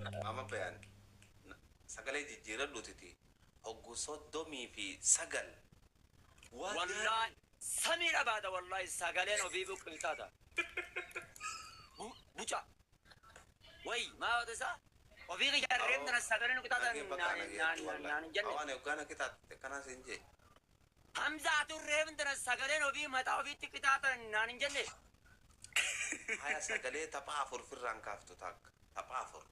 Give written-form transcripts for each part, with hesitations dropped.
Mama Bayaan, sagalee jijjiiradhuutiti hoggu 39 waan Wallaahi samii dhabaata, wallaahi sagaleen ofii buqqiltaata. Buca. Wayi maa isaa ofii kiyya reemtana sagaleen qixaata Nagee bakka nagee naan hin jenne. Awaan yoggaana qixaatte kanaa siin jee. Hamzaatu reemtana sagaleen ofii mataa ofiitti qixaata naan hin jenne. Haya, sagalee tapha afur firraan kaaftu takka. Tapha afur.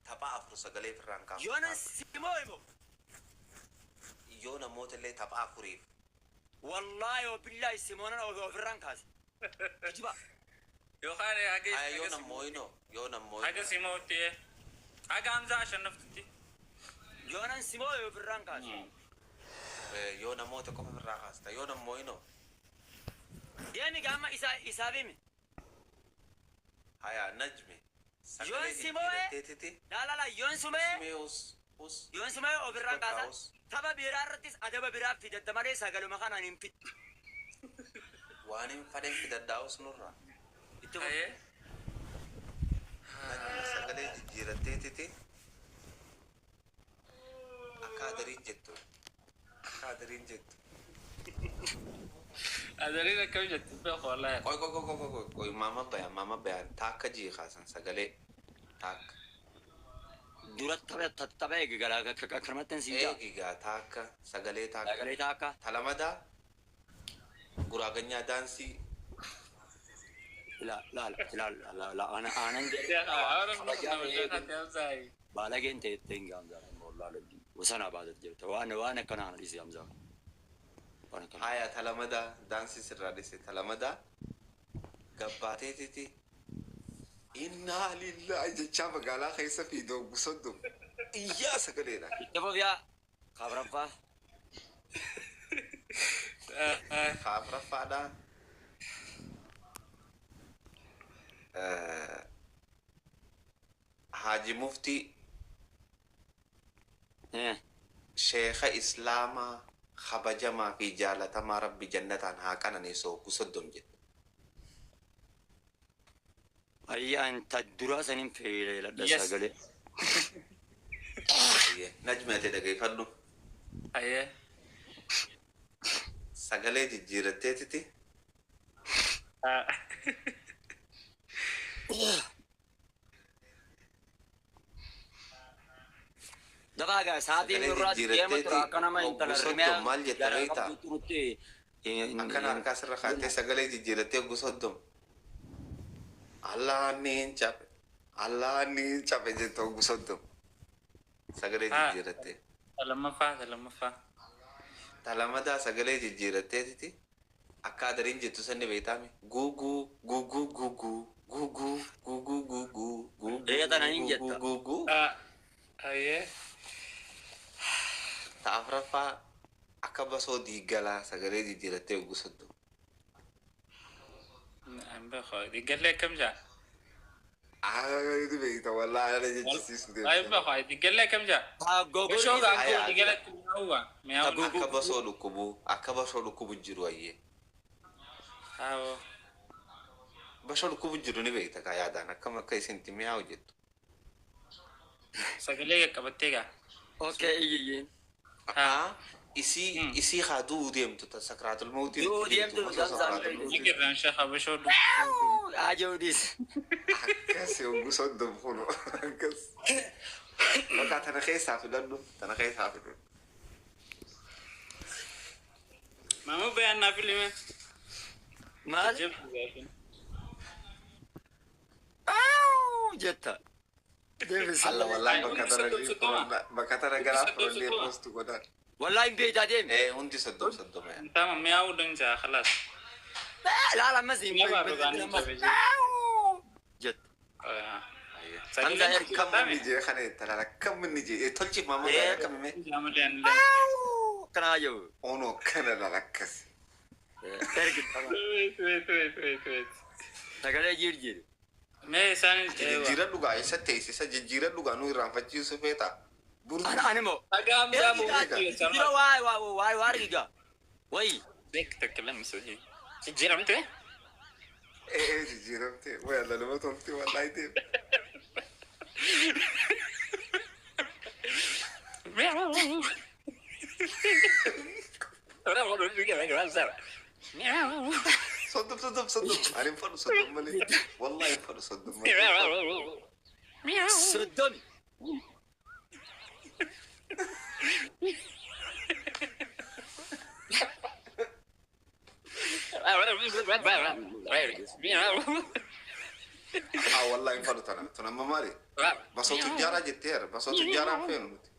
Tapha afur sagalee firraan kaaftu Yoona takka. simoo himu. Yoo namoota illee tapha afuriif. Wallaahi billaahi simoonan ofirraan kaase. Kijiba. Yookaan haga Haya, yoo namooyino yoo namooyino. Haga simootti, haga Hamzaa ashannaftutti. Yoonan simoo ofirraan kaase. Yoo namoota qofa firraa kaasta, yoo namooyino. Deemi gaama isaa isaaf himi. Haya, Najmi. Yoon Sagalee simoo'e. jijjiiratteetiti. Laalala yoon sumee. Simee us us. Yoon sumee ofirraan Bakka kaasa. us. Tapha biraa irrattis adaba biraa fidatta malee sagaluma kanaan hin fiddu. Waan hin fadhen fidadhaa us nurraa. Itti fufi. Ayee. Najmi sagalee jijjiiratteetiti. Akka adariin jettu. Akka adariin jettu. Adariin akkam jettu beeku wallaahi. Qoy qoy qoy qoy qoy qoy, Mama Bayaan, Mama Bayaan, taakka jii kaasan sagalee taakka. Dura tapha tapha eegi gara akkanumatti hin siin jaa. Eegigaa taakka sagalee taakka. Sagalee taakka. Talamadaa guraaganyaa daansii. La la la la la ana aanan jedhe kabajaa eegi. Hamzaa. Baalageen ta'e ta'e hin gaamzaa wallaahi wasana baatat jirta waan waan akkana ana dhiisi Hamzaa. Waan akkana. Haya, talamadaa daansii sirraa dhise, talamadaa gabbaateetiti. Innaa lillaahi jechaa magaalaa keessa fiidoo gusoddom. Iyyaa sagaleedha. Itti fufi yaa kaafraffaa. Kaafraffaadhaa. Haaji Muftii sheeka Islaamaa kabajamaa fi jaalatamaa Rabbi jannataan haa qananiisu hoggu 30 jedhe. Ayyaan ta duraa saniin feeladha Yes. sagalee. Ayyee, Najmi, ati dhageeffadhu. Ayee. Sagalee jijjiiratteetiti. Dafaa gaa sa'aatiin Sagalee nurraa deema tura jijjiiratteeti akka nama hoggu intala 30 rimaa maal jetta garaa beektaa? qabdutti nutti Akkana harkaa sirra kaatee sagalee jijjiirattee hoggu 30. Allaaniin cabe. Allaaniin cabe jette hoggu 30. Sagalee jijjiirattee. Lammaffaa, lammaffaa. Talamadaa sagalee jijjiiratteetiti. Akka adariin jettu sanni beektaami. Guuguu guuguu guuguu guuguu guuguu guuguu guuguu Ee, tana hin guuguu jetta. guuguu. Ayee. Ta afraffaa akka basoo diigalaa sagalee jijjiirattee hoggu 30. Hin beeku. Digallee akkam jaa? Aa, beekta wallaahi ana jechisiisu Hin deemte. beeku. Digallee akkam jaa? Haa Bashoo gogorii gaangoo Aya. digalatti mi'aawwa. Mi'aawwa. Guuguu. Akka basoo dhukkubuu, akka basoo dhukkubu jiru ayyee. Haawoo. Basoo dhukkubu jiru ni beekta kaa yaadaan akkam akka isin itti mi'aawu jettu. Sagalee qaqqabattee gaa. Okay, iyyiin. Haa, isii isii haa du'uu deemtu ta sakraatul mawtiin Du'uu itti deemtu deemtu, basoo zamzam sakraatul mawtiin. Nikirraan shaka bashoo dhukkubuu. Ajoodis. Akkas hoggu 30 kunu akkas. Bakka tana keessaa filadhu, tana keessaa filadhu. Maamuu Bayaan naaf ilime. Maal? Jabdu gaafin. Jetta. Deebi Alla wallaahi Hundi bakka tana 30 30. bakka tana garaa Hundi 30 fudhannee 30. post godhan. Wallaahi hin beektaa deemi. Ee, hundi 30 30 yaa. Tama mi'aawuu danda'a khalaas. Laala ammas hin Nama argaan ammas. cabe jira. Jetta. Ayyee. Sagaleen Hamza Akkam inni jee kana jettala, akkam inni jee tolchiif Maamuu Bayaan akkam hime. Amalee anillee. Kanaa jiru. Onoo kana lala akkas. Ergi. Wait, wait, wait, wait, wait. Sagalee jirjiru. Mee isaan Jijjiira dhugaa eessa teessisa? Jijjiira dhugaa nu irraanfachiisu feeta. Burtu. Ani moo. Haga Hamzaa bu'uutti Jijjiira waa waa waa waa argiga. Wayi. Beek takka lama sadii. Jijjiiramte? Ee, jijjiiramte. Way alla nama tolti wallaahi deem. Soddom soddom soddom. Ani hin fadhu soddom malee. Wallahi hin fadhu soddom malee. Soddomi. Haa wallahi hin fadhu tana. Tun amma maali? Basoo tujjaaraa jetteera. Basoo tujjaaraa hin feenu nuti.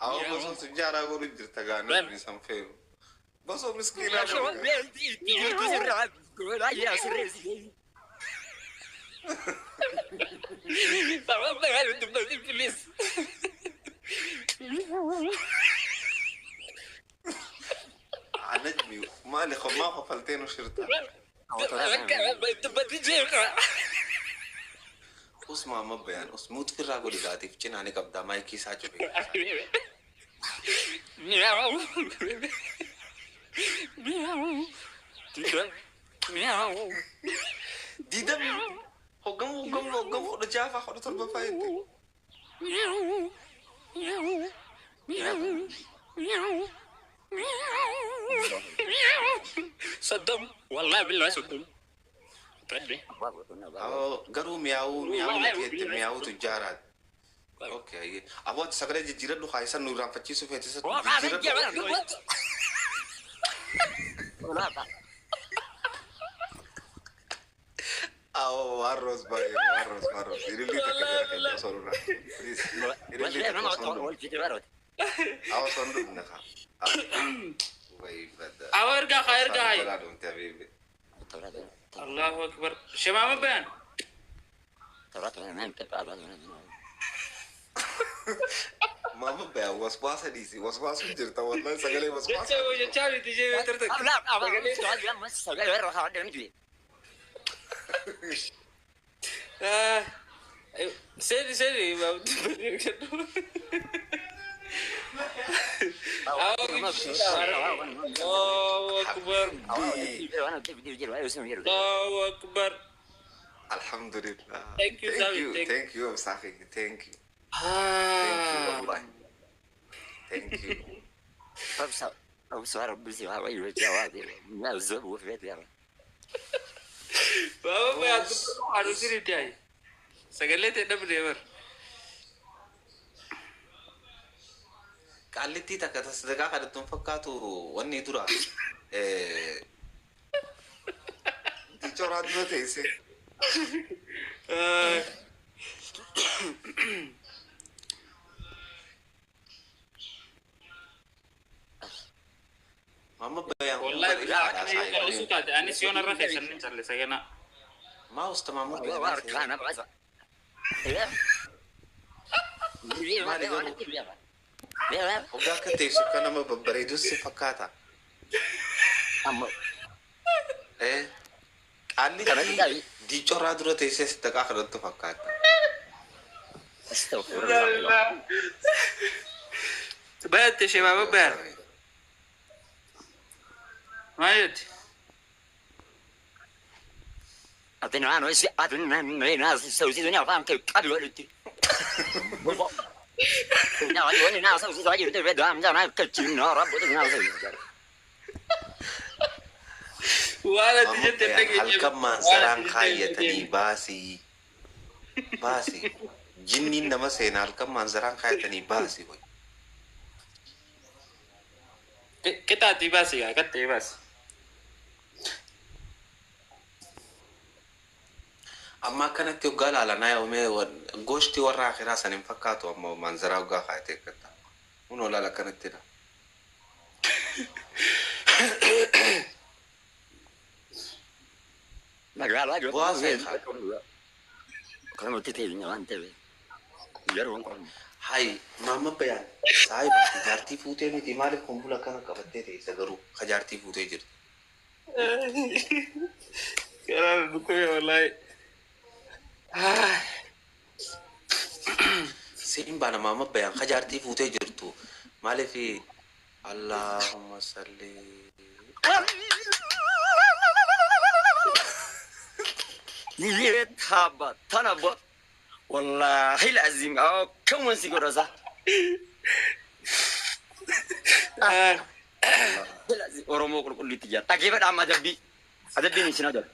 Awwa basoo tujjaaraa godhu jirta gaanii san feenu. Basoo miskiinaa godhu. Najmi maali maa kofaltee nu shirta? Usmaa amma bayaan usmuut firraa godhi gaatiif cinaa ni qabdaa maayikii isaa cufe. Diidam hoggam hoggam hoggam hodha jaafaa hodha torbaffaa jette. صدم والله بالله صدم. Garuu mi'aawuu mi'aawuu natti jette mi'aawuu tujjaaraati. Okay. Aboo ati sagalee jijjiiradhu haa isan nu irraanfachiisuu feete isa jijjiiradhu. Awwa warroos baay'ee warroos warroos. Ilillii takka jira keenya osoo nurraa. Please. Ilillii takka osoo nurraa. Awwa osoo nurraa kaa. Way bada. Awwa ergaa haa ergaa haa. Balaa dhumte habiibi. Allahu akbar. Shemaama bayaan. Maama bayaan waswaasa dhiisi waswaasu jirta wallahi sagalee waswaasa. Jecha jechaa miti jee tartak. Seri seri. Allahu akbar. Allahu akbar. Alhamdulillah. Thank you, Thank you. Sabi. Thank you, Safi. Thank you. Thank you, wallahi. Thank you. Baba bayaan haadha sirriitti hayi. Sagalee ta'e dhabdee bar. Qaallittii takka tasdaqaa kadhattuun fakkaatu wanni dura. Tichooraa dura teesse. Maama bayaan kun Wallahi bara bilaa ifaadhaa saayibanii. osoo taate anis yoon irra keessan ni callisa gana. Maa usta maama bayaan maali garuu hoggaa akka teessu akka nama babbareedus si fakkaata. Qaallittii diicorraa dura teessee sadaqaa kadhattu fakkaata. Bayatte shemaama bayaan. Maal jetti? Waan ati Maama jette bayaan dhageenye. halkan Waan mansaraan ati jette kaayyatanii dhageenye. baasii baasii jinniin nama seena halkan mansaraan kaayyatanii baasii wayi. Qixaatii baasi gaa qaxxee baasi. Amma akkanatti hoggaa ilaalanaa yoomee goshti warra akiraa san hin fakkaatu amma manzaraa hoggaa kaayatee akkata. Kun olaala akkanattidha. Bu'aa seeqa. Hai, maama bayaan saayiba jaartii fuutee miti maaliif kumbula akkana qabattee teessa garuu ka jaartii fuutee jirti. Garaan dhukkube wallahi. Siin baana maama bayaan ka jaartii fuutee jirtu. Maaliif Allahumma salli. Yeetaaba tana bo wallaahi alazim akkam wansi godha sa. Oromoo qulqulluutti jira. Dhaggeeffadha amma adabbii. Adabbiin isin adabu.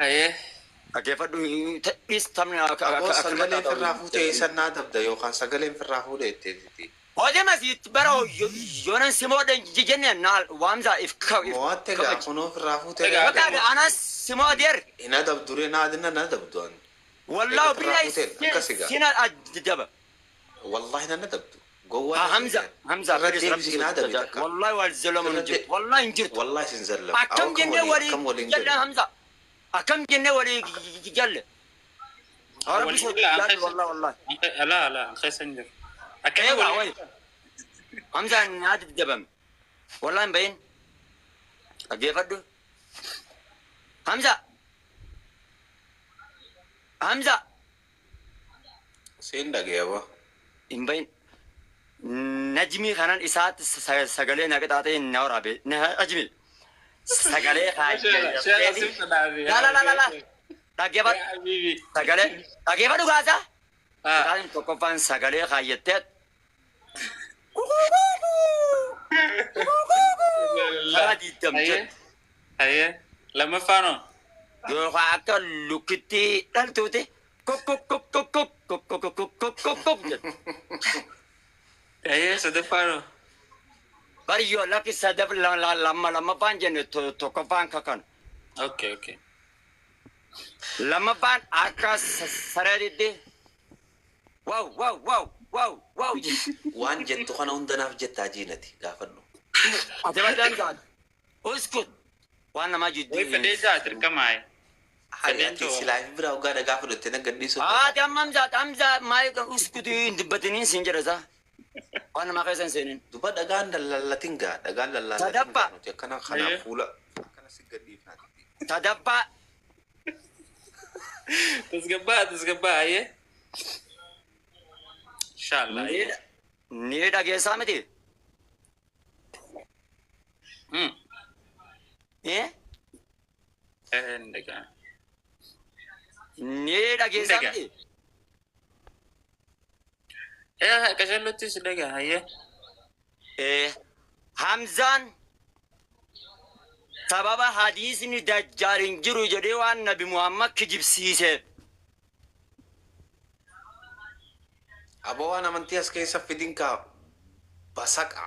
Hayyee. Dhaggeeffadhu dhiis taphni akka Aboo sagaleen firraa fuutee eessan naa dabda yookaan sagaleen firraa fuudhee itteetiti. Hojii sitti bara yoonan simoodha jenne naa waamsaa if Mo'atte gaa kunoo firraa fuutee. Egaa. Bakka anas simoodeer. Hin adabdure naa adina na adabdu ani. Wallaahi Firraa billahi fuuteen akkas egaa. sina adaba. Wallahi nan adabdu. Gowwaa. Hamza Hamza Irra deebisii na adabi takka. Wallahi wal zalamu hin jirtu. Wallahi hin jirtu. Wallahi sin zallamu. Akkam jennee walii Akkam waliin jalla jennu. Hamza. Akkam jennee walii jalle. Rabbi Walii sodaadhu wallahi wallahi. Alaa alaa keessa hin jiru. Akkana Eegaa waliin. wayi. Hamza nyaata dabame. Wallahi hin bahin. Dhaggeeffadhu. Hamza. Hamza. Siin dhageeba. Hin bahin. Najmii kanan isaatti sagalee na qixaaxee na waraabe. Najmii. Sagalee Sheekh La la la la la. Dhaggeeffadhu. Habibi. Sagalee. Dhaggeeffadhu gaasa. Ah. Isaan tokkoffaan sagalee kaayyattee. Karaa diidam Hayyee. jedhu. Hayyee. Lammaffaan hoo? Yookaan akka lukkitti dhaltuuti. Kok kok kok kok kok kok kok kok kok kok kok jedhu. Hayyee sadaffaan hoo? Bariyyoo lakki sadaf lamma lammaffaan jenne tokkoffaan kakanu. Okay okay. Lammaffaan akka sareetitti. Wow wow wow wow wow jedhu. Waan jettu kana hundanaaf jettaa jiinati gaafadhu. Ati baddaan taate. Uskut. Waan namaa jidduu. Way fedhee jaa dirqama haye. Hayyaati silaa bira hoggaa dhagaa fudhatte na gadhiisuu. Haati amma Hamza Hamza maal uskutu hin dubbatiniin siin jedha isaa. Waan namaa keessa hin seenin. Duba dhagaan lallatin gaa dhagaan lallatin Sadaffaa. gaa nuti akkana kanaaf fuula akkana si gadhiifnaati. Sadaffaa Tasgabbaa tasgabbaa hayyee. Inshallah. ni dhageessaa miti. Eh? Eh ndaga. Ni dhageessaa Dhagaa. miti. Eh qajeellotti si dhagaa hayyee. Eh, Hamzaan sababa hadiisni dajjaal hin jiru jedhee waan Nabi Muhammad kijibsiiseef. Aboo waan amantii as keessa fidin kaa basaqa.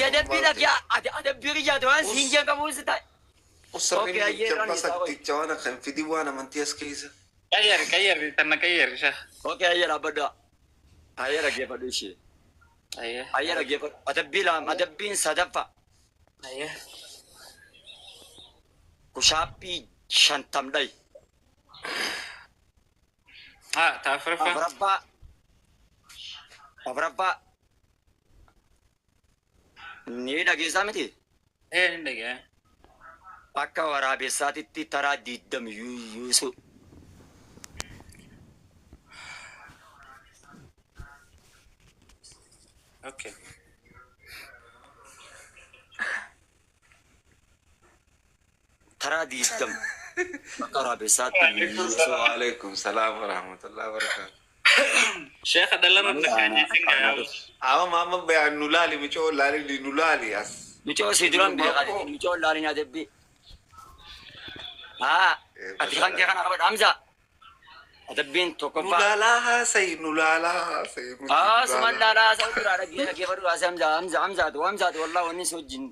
Adabbii dhagaa adabbii kiyyaate waan siin jeen qabuun si ta'e. Usarri Okay, ayyee, irraan isaa wayi. basaqticha waan akka hin fidin waan amantii as keessa. Qayyar qayyar tanna qayyar sheekh. Okay, ayyee dhaabbadhaa. Ayyee dhaggeeffadhu ishee. Hayyee. Ayyee dhaggeeffadhu. Adabbii lama adabbiin sadaffaa. Hayyee. Kushaappii 50 dhayi. Ah ta afuraffaa. Afuraffaa. Afuraffaa. Ni dhageessaa miti. Eh ni dhagaa. Akka waraabessaatitti taraa 20 yuusu. Okay. Taraa 20. Akka waraabessaatti yuusu. Waalaikum salaam wa rahmatullahi wa barakaatuh. Sheekh dhalarra dhagaanii gaa. Awa maama bayaan nu laali micoo laali nu laali as. Micoo si duraan beekaa micoo laalin adabbii. Haa ati kan kee kana qabadhu Hamza. Adabbiin Nu tokkoffaa. laalaa haasayi nu laalaa haasayi. Haa suma laalaa haasa'u jira dhaggeeffadhu haasa'e Hamza Hamza Hamzaatu Hamzaatu wallahi wanni si wajjin.